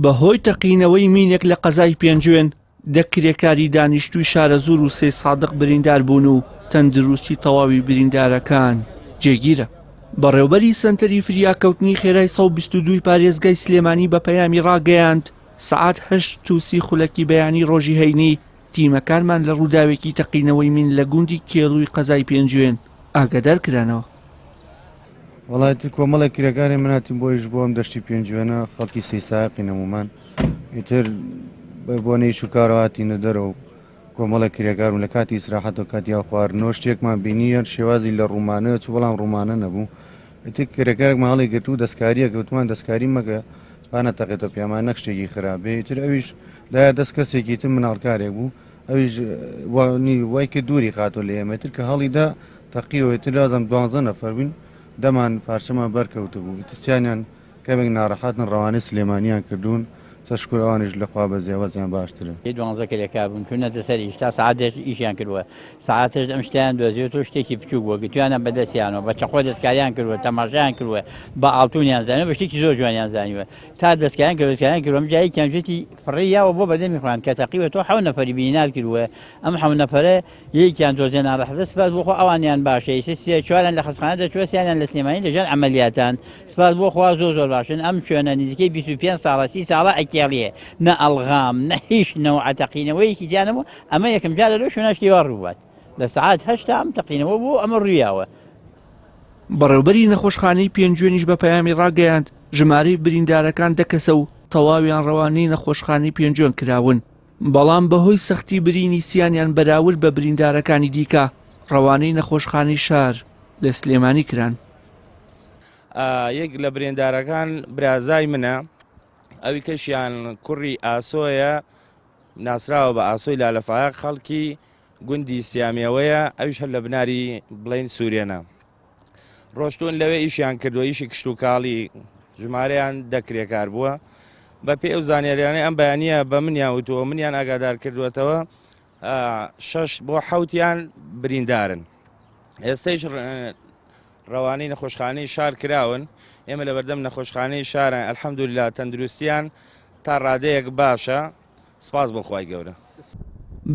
بەهۆی تەقینەوەی مینێک لە قەزای پێنجوێن، دە کرێکاری دانیشتووی شارەزوور و سەیدسادق بریندار بوون و تەندروستی تەواوی بریندارەکان جێگیرە. بەڕێوبەری سەنتەری فریاکەوتنی خێرای 122 ی پارێزگای سلێمانی بە پەیامی ڕاگەیاند، سەعات هەشت و سی خولەکی بەیانی ڕۆژی هەینی تیمەکانمان لە ڕووداوێکی تەقینەوەی مین لە گوندی کێڵوی قەزای پێنجوێن ئاگادار کرانەوە. وەڵا ئیتر کۆمەڵێک کرێکاری من هاتین بۆ ئیش بۆ ئەم دەشتی پێنجوێنە خەڵکی سەیسایەقین هەموومان ئیتر بە بۆنەی ئیش و کارەوە هاتینە دەرەوە و کۆمەڵێک کرێکار بوون لە کاتی ئیسراحەت و کاتی ئاو خواردنەوە شتێکمان بینی یان شێوازی لە ڕوومانە چوو بەڵام ڕوومانە نەبوو ئیتر کرێکارێکمان هەڵی گرت و دەستکارییەکە وتمان دەستکاری مەکە با نەتەقێتەوە پیامان نەک شتێکی خراپ بێ ئیتر ئەویش دایە دەست کەسێکی تر مناڵکارێک بوو ئەویش وای کرد دووری خاتۆ لە ئێمە ئیتر کە هەڵیدا تەقیەوە ئیتر لازم دوانزە نەفەر بووین دەمان پارچەمان بەر کەوتبوو ئیتر سیانیان کەمێک ناڕەحەتن ڕەوانەی سلێمانیان کردوون سەر شوکر ئەوانیش لەخوا بەزێ وەزعیان باشترە. دوانزە کرێکار بوون چوونەتە سەر ئیش تا سەعات هەشت ئیشیان کردووە سەعات هەشت ئەم شتەیان دۆزیوەتەوە شتێکی بچووک بووە گرتوویانە بە دەستیانەوە بە چەقۆ دەستکاریان کردووە تەماشایان کردووە بە ئاڵتونیان زانیوە بە شتێکی زۆر جوانیان زانیوە تا دەستکاریان کردووە دەستکاریان کردووە ئەمجا یەکیان وتی فڕێی یاوە بۆ بەردەمی خۆیان کە تەقیوەتەوە حەوت نەفەری بینار کردووە ئەم حەوت نەفەرە یەکیان تۆزێ ناڕەحەتە سپاس بۆ خوا ئەوانیان باشە ئیسە سێ چواریان لە خەستخانە دەرچووە سیانیان لە سلێمانی لەژێر عەمەلیاتان سپاس بۆ خوا زۆر زۆر باشن ئەم شوێنە نزیکەی 25 ساڵە سی ساڵە ئەکێڵیە نە ئەڵغام نە هیچ نەوعە تەقینەوەیەکی تیا نەبوو ئەمە یەکەم جارە لەو شوێنە شتی وا ڕووبات لە سەعات هەشتا ئەم تەقینەوە بوو ئەمە ڕوویاوە. بەڕێوبەری نەخۆشخانەی پێنجوێنیش بە پەیامی ڕاگەیاند، ژمارەی بریندارەکان دە کەسە و تەواویان ڕەوانەی نەخۆشخانەی پێنجوێن کراون. بەڵام بەهۆی سەختی برینی سیانیان بەراورد بە بریندارەکانی دیکە ڕەوانەی نەخۆشخانەی شار لە سلێمانی کران. یەک لە بریندارەکان برازای منە، ئەوی کەشیان کوڕی ئاسۆیە ناسراوە بە ئاسۆی لالەفایەق خەڵکی گوندی سیامیەوەیە ئەویش هەر لە بناری بڵین سوورێنە. ڕۆشتوون لەوێ ئیشیان کردووە ئیشی کشتوکاڵی ژمارەیان دە کرێکار بووە بە پێ ئەو زانیاریانەی ئەم بەیانە بە منیان وتووە منیان ئاگادار کردووەتەوە شەش بۆ حوتیان بریندارن ئێستەیش ڕەوانەی نەخۆشخانەی شار کراون ئێمە لە بەردەم نەخۆشخانەی شارە ئەلحەمدوللا تەندروستیان تا ڕادەیەک باشە سپاس بۆ خوای گەورە.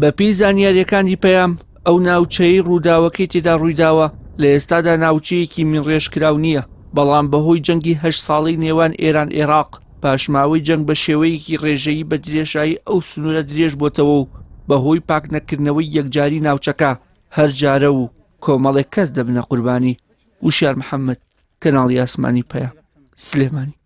بەپێی زانیارییەکانی پەیام، ئەو ناوچەیەی ڕووداوەکەی تێدا ڕوویداوە لە ئێستادا ناوچەیەکی مینڕێژکراو نییە، بەڵام بەهۆی جەنگی هەشت ساڵەی نێوان ئێران-ئێراق، پاشماوەی جەنگ بە شێوەیەکی ڕێژەیی بە درێژایی ئەو سنوورە درێژ بۆتەوە و بەهۆی پاکنەکردنەوەی یەکجاری ناوچەکە هەر جارە و کۆمەڵێک کەس دەبنە قوربانی. وشیار محەممەد، کەناڵی ئاسمانی پەیام، سلێمانی.